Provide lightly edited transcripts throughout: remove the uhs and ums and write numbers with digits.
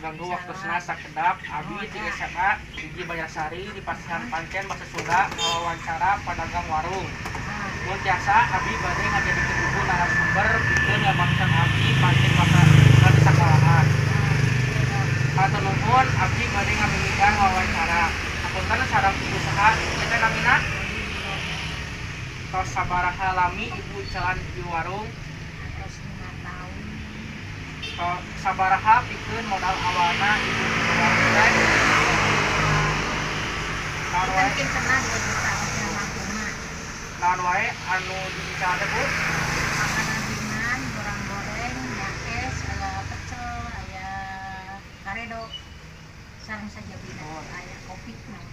Mengganggu waktosna sakedap. Abi di SMA 1 Banjarsari di Pasihan Pancen Bahasa Sunda ngawawancara pedagang warung. Mun tiasa, abi bade ngajadikeun ibu narasumber pikeun ngabantuan abi pancen bahasa Sunda di sakolahan. Hatur nuhun, abdi bade ngamimitian wawancara. Hapunten, sareng ibu saha ieu teh namina? Tos sabaraha lami ibu icalan di warung? Terus 5 tahun. Tos sabaraha pikeun modal awalna ibu di warung teh? Naon Kita wae bikin kena 2 juta lima. Naon wae anu diicalan teh, Bu? Makanan ringan, goreng-goreng, yakes, aya pecel, aya karedok, sareng sajabina, aya kopi nah.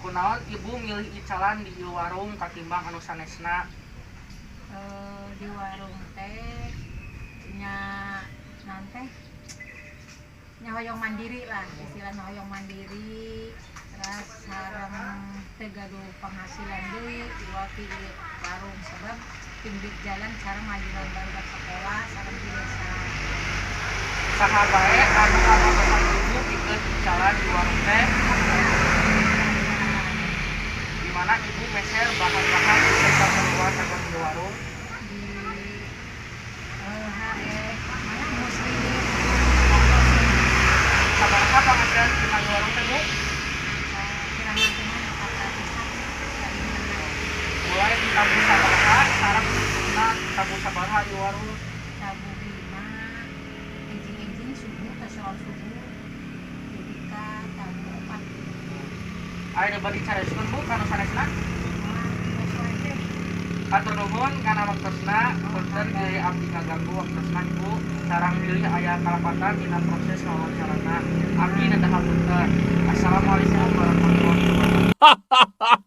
Kunaon ibu milih icalan di ieu warung katimbang anu sanesna? Eh, di warung teh nya nanti nya hoyong mandiri lah, istilahnya hoyong mandiri, terus sareng teu gaduh penghasilan deui iwal ti ieu warung, sebab pinggir jalan sareng mayuran barudak sekolah sareng di desa. Saha bae anu ngabantosan ibu pikeun icalan di warung teh? Di mana ibu meser bahan-bahan keperluan dagang di warung? Di HE mana muslim. Sabaraha penghasilan tina di warung teh, Bu? Kirang langkungan 400-an. Mulai di tabuh sabaraha sareng tutupna tabuh sabaraha di warung? Tabuh 5, enjing-enjing subuh ke sholat subuh dugi ka tabuh 4. Aya nu bade dicarioskeun, Bu, ka nu sanesna? Wah, sesuai teh. Hatur nuhun kana waktosna. Punten bilih abdi ngaganggu waktosna ibu sareng bilih aya kalepatan dina proses wawancarana. Abdi nedah hapunten. Assalamualaikum warahmatullahi wabarakatuh.